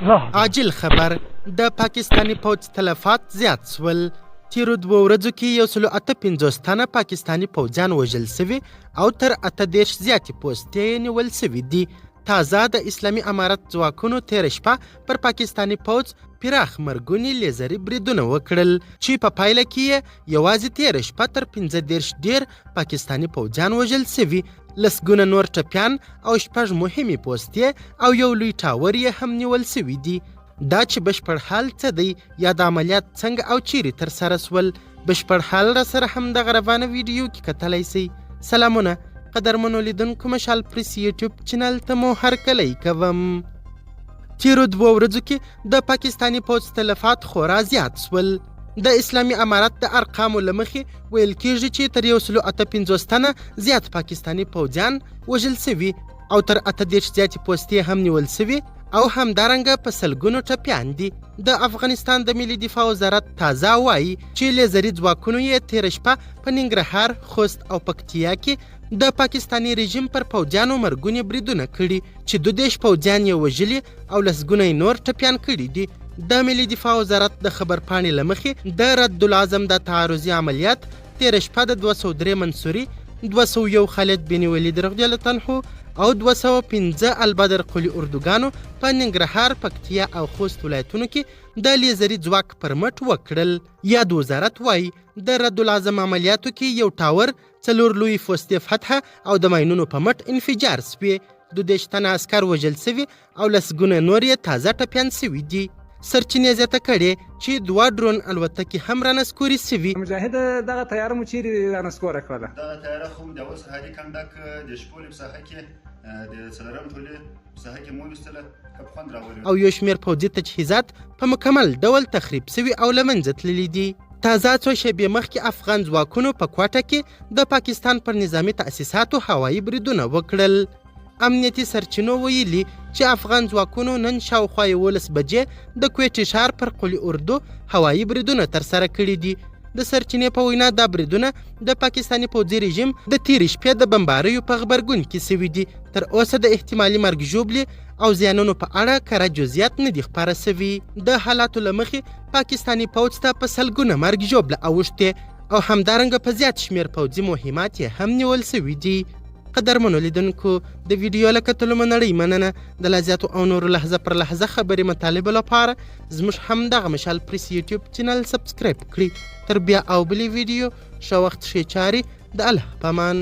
عاجل خبر، د پاکستاني پوځ تلفات زیات شول. تیرو دوو ورځو کې 158 تنه پاکستاني پوځیان وژل شوي او تر 38 زیاتې پوستې یې نیول شوي دي. تازه د اسلامي امارت ځواکونو تېره شپه پر پاکستاني پوځ پراخ مرګوني لیزري بریدونه وکړل، چې په پایله کې یې یوازې تېره شپه تر 35 ډېر پاکستاني پوځیان وژل شوي، لسګونه نور ټپیان او شپږ مهمې پوستې او یو لوی ټاور یې هم نیول شوي دي. دا چې بشپړ حال څه دی، یاد عملیات څنګه او چیرې ترسره شول، بشپړ حال را سره هم دغه روانه ویډیو کې کتلی شئ. سلامونه قدرمنو لیدونکو، مشال پریس یوټیوب چینل ته مو هرکلی کوم. تیرو دوو ورځو کې د پاکستاني پوځ تلفات خورا زیات شول. د اسلامي امارت د ارقامو له مخې ویل کیږي چې تر 158 تنه زیات پاکستاني پوځیان وژل شوي او تر 38 زیاتې پوستې هم نیول شوي او همدارنګه په سلګونو ټپیان دي. د افغانستان د ملي دفاع وزارت تازه وایي چې لیزري ځواکونو یې تېره شپه په ننګرهار، خوست او پکتیا کې د پاکستاني رژیم پر پوځیانو مرګوني بریدونه کړي، چې 32 پوځیان یې وژلي او لسګونه یې نور ټپیان کړي دي. د ملي دفاع وزارت د خبرپاڼې له مخې، د رد العزم دا تعرضي عملیات تېره شپه د 203 منصوري، 201 خالد بن ولید رضی الله عنه او 205 البدر قولي اردوګانو په ننګرهار، پکتیا او خوست ولایتونو کې د لیزري ځواک پر مټ وکړل. یاد وزارت وایي، د رد العزم عملیاتو کې یو ټاور، څلور لوی فوستې فتح او د ماینونو په مټ انفجار شوې، 32 تنه عسکر وژل شوي او لسګونه نور یې تازه ټپیان شوي دي. سرچینې زیاته کړې چې دوه ډرون الوتکې هم رانسکورې شوي. مجاهد، دغه طیاره مو چیرې رانسکوره کړله؟ دغه طیاره خو د اول سرحدي کنډک د شپولې په ساحه کې، د څلورم ټولي په ساحه کې مو ویستله. او یو شمېر پوځي تجهیزات په مکمل ډول تخریب شوي او له منځه تللي دي. تازه څو شېبې مخکې افغان ځواکونو په کوټه کې د پاکستان پر نظامي تأسیساتو هوایي بریدونه وکړل. امنیتي سرچینو ویلي چې افغان ځواکونو نن شاوخوا 11 بجې د کویټې ښار پر قول اردو هوایي بریدونه ترسره کړي دي. د سرچینې په وینا، دا بریدونه د پاکستاني پوځي رژیم د تیرې شپې د بمباریو په غبرګون کې شوي دي. تر اوسه د احتمالي مرګ ژوبلې او زیانونو په اړه کره جزئیات نه دي خپاره شوي. د حالاتو له مخې پاکستاني پوځ ته په سلګونه مرګ ژوبله اوښتې او همدارنګه په زیات شمېر پوځي مهمات یې هم نیول شوي دي. قدرمنو لیدونکو، د ویډیو له کتلو مو نړۍ مننه. د لا زیاتو او نورو لحظه پر لحظه خبري مطالبو لپاره زموږ همدغه مشال پریس یوټیوب چینل سبسکرایب کړئ. تر بیا او بلې ویډیو، ښه وخت، ښې چارې، د الله پامان.